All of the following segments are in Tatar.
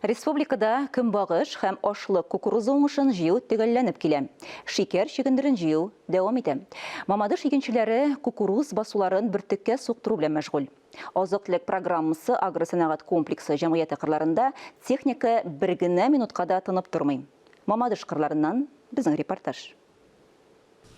Республикада көнбагыш һәм ашлык кукуруза уңышын җыю төгәлләнеп килә. Шикәр чөгендерен җыю дәвам итә. Мамадыш игенчеләре кукуруз басуларын бөртеккә суктыру белән мәшгуль. Азык-төлек программасы агросәнәгать комплексы җәмгыяте кырларында техника бер генә минутка да тынып тормый. Мамадыш кырларыннан безнең репортаж.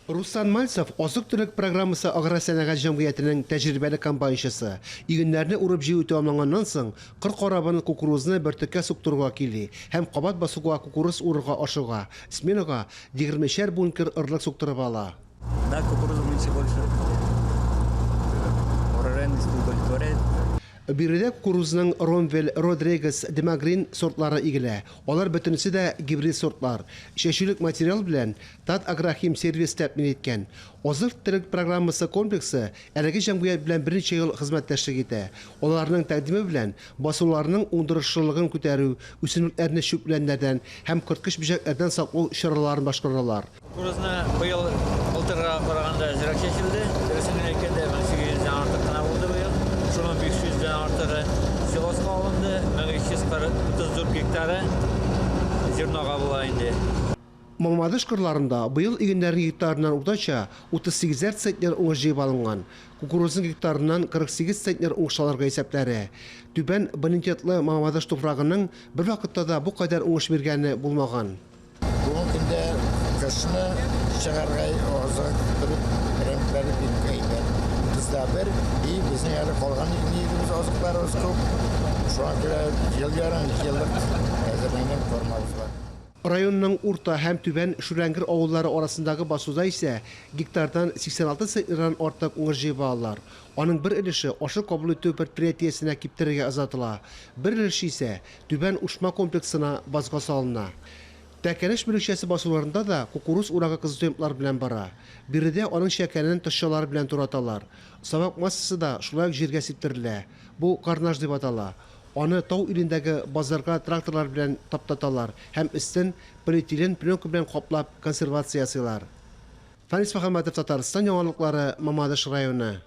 Руслан Мальцев, Азык-төлек программасы агросәнәгать җәмгыятенең тәҗрибәле комбайнчысы. Игеннәрне урып-җыю тәмамланганнан соң, кыр корабын кукурузны бөртеккә суктыруга көйли һәм кабат басуга кукуруз урырга ашыга, сменага егермешәр бункер орлык суктырып ала. На кукурузу меньше больше урожайность удовлетворяет. Биредә кукурузның Ромвель, Родрегес, Демагрин сортлары игелә. Алар бөтенесе дә гибрид сортлар. Чәчүлек материал белән Татагрохимсервис тәэмин иткән. Азык-төлек программасы комплексы әлеге җәмгыять белән берничә ел хезмәттәшлек итә. Аларның тәкъдиме белән басуларның уңдырышлылыгын күтәрү, үсемлекләрне чүп үләннәрдән һәм корткыч бөҗәкләрдән саклау чараларын башкаралар. Кукурузны быел былтырга караганда әзрәк чәчелде. Дөресен генә әйткәндә, 1800 дән артык кына булды быел. Шуның 500 дән артыгы силоска алынды, 1334 гектары зернога була инде. Мамадыш кырларында быел игеннәрнең гектарыннан уртача 38 әр центнер уңыш җыеп алынган. Кукурузның гектарыннан 48 центнер уңыш алырга исәпләре. Түбән бонитетлы Мамадыш туфрагының бервакытта да бу кадәр уңыш биргәне булмаган. Бүгенге көндә кышны чыгарга азык төлек рәнкләре бик әйбәт. 31 и безнең әле калган нигезебез азыкларыбыз күп. Шуңа күрә ел ярым, ике еллык әзерләнгән кормабыз бар. Районның Урта һәм Түбән Шүрәңгер авыллары арасындагы басуда исә гектардан 86 центнердан артык уңыш җыеп алалар. Аның бер өлеше ашлык кабул итү предприятиесенә киптерергә озатыла, бер өлеше исә Түбән Ушма комплексына базга салына. Тәкәнеш бүлекчәсе басуларында да кукуруз урагы кызу темплар белән бара. Биредә аның чәкәнен тышчалар белән тураталар. Сабак массасы да шулай ук җиргә сиптерелә. Бу карнаж дип атала. Аны тау илендәге базарга тракторлар белән таптаталар һәм өстен полиэтилен пленка белән каплап консервация ясыйлар. Фәнис Мөхәммәтов, Татарстан яңалыклары, Мамадыш районы.